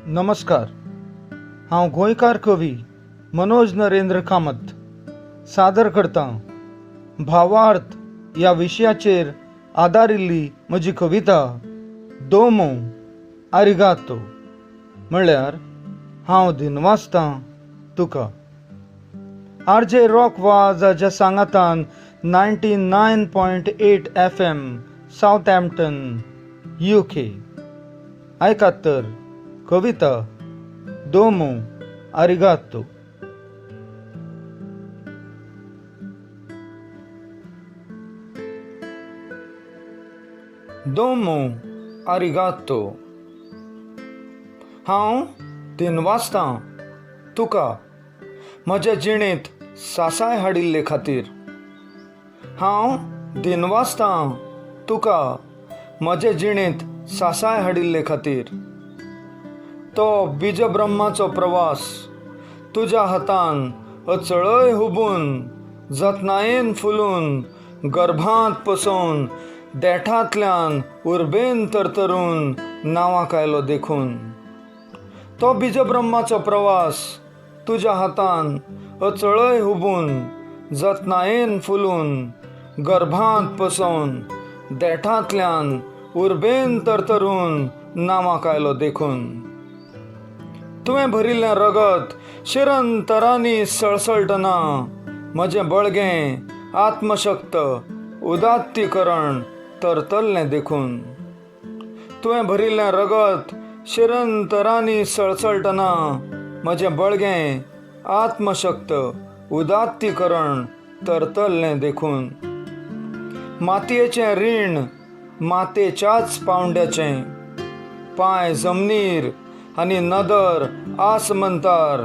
नमस्कार. हांव गोंयकार कवी मनोज नरेंद्र कामत सादर करतां भावार्थ ह्या विशयाचेर आदारिल्ली म्हजी कविता दोमो आरिगातो, म्हणल्यार हांव दिनवासतां तुका. आर जे रॉक वाजाच्या सांगातान 99.8 FM, Southampton, UK. आयकात तर कविता दोमो आरिगातो. दोमो आरिगातो. हांव दिनवासतां तुका म्हजे जिणेंत सासाय हाडिल्ले खातीर. हांव दिनवासतां तुका म्हजे जिणेंत सासाय हाडिल्ले खातीर. तो बीजब्रह्माचो प्रवास तुज्या हातान अचळय हुबून, जतनायेन फुलून, गर्भांत पसोवन, देठांतल्यान उर्बेन तरतरून नांवाक आयलो देखून. तो बीजब्रह्माचो प्रवास तुज्या हातान अचळय हुबून, जतनायेन फुलून, गर्भांत पसोवन, देठांतल्यान उर्बेन तरतरून नांवाक आयलो देखून. तुवें भरिल्लें रगत शिरंतरांनी सळसळटना म्हजें बळगें, आत्मशक्त, उदात्तीकरण तरतरलें देखून. तुवें भरिल्लें रगत शिरंतरांनी सळसळटना म्हजें बळगें, आत्मशक्त, उदात्तीकरण तरतरलें देखून. मातयेचें रीण मातेच्याच पावंड्याचें, पांय जमनीर आनी नदर आसमंतार,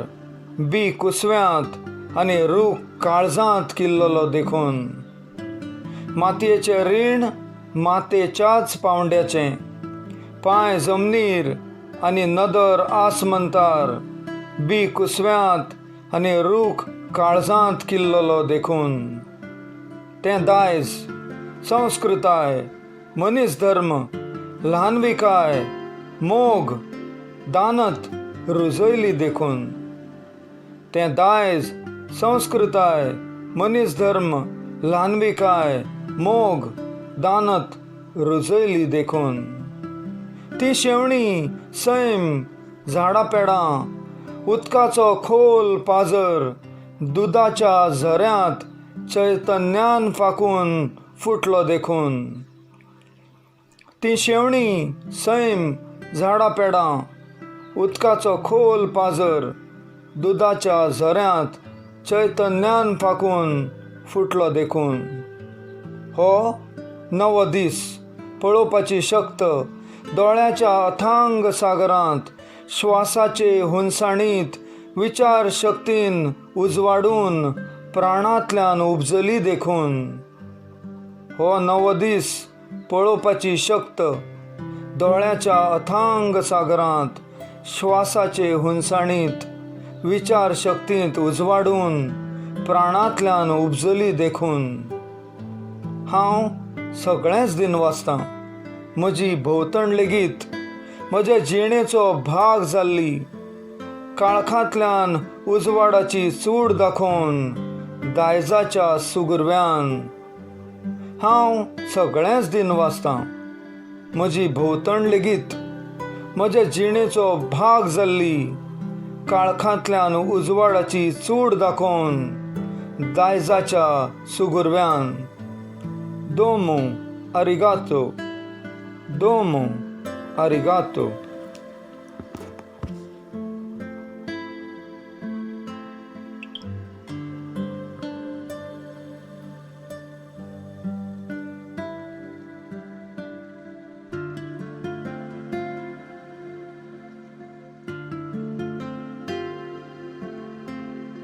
बी कुसव्यांत आनी रूख काळजांत किल्ललो देखून. मातयेचें रीण मातेच्याच पावंड्याचें, पांय जमनीर आनी नदर आसमंतार, बी कुसव्यांत आनी रूख काळजांत किल्ललो देखून. तें दायज, संस्कृताय, मनीस धर्म, ल्हानविकाय, मोग, दानत रुजयली देखून. तें दायज, संस्कृताय, मनीस धर्म, ल्हानविकाय, मोग, दानत रुजयली देखून. ती शेवणीं, सैम, झाडां पेडां, उदकाचो खोल पाजर, दुदाच्या झऱ्यांत चैतन्यान फाकून फुटलो देखून. ती शेवणीं, सैम, झाडां पेडां, उदकाचो खोल पाजर, दुदाच्या झऱ्यांत चैतन्यान फाकून फुटलो देखून. हो नवो दीस पळोवपाची शक्त दोळ्याच्या अथांग सागरांत श्वासाचे हुनसाणीत विचार शक्तीन उजवाडून प्राणांतल्यान उपजली देखून. हो नवो दीस पळोवपाची शक्त दोळ्याच्या अथांग सागरांत श्वासाचे हुनसाणीत विचार शक्तींत उजवाडून प्राणांतल्यान उपजली देखून. हांव सगळेंच दिनवासतां, म्हजी भोंवतण लेगीत म्हजे जिणेचो भाग जाल्ली, काळखांतल्यान उजवाडाची चूड दाखोवन दायजाच्या सुगुर्व्यान. हांव सगळेंच दिनवासतां, म्हजी भोंवतण लेगीत म्हजे जिणेचो भाग जाल्ली, काळखांतल्यान उजवाडाची चूड दाखोवन दायजाच्या सुगुर्व्यान. दोमो आरिगातो, दोमो आरिगातो.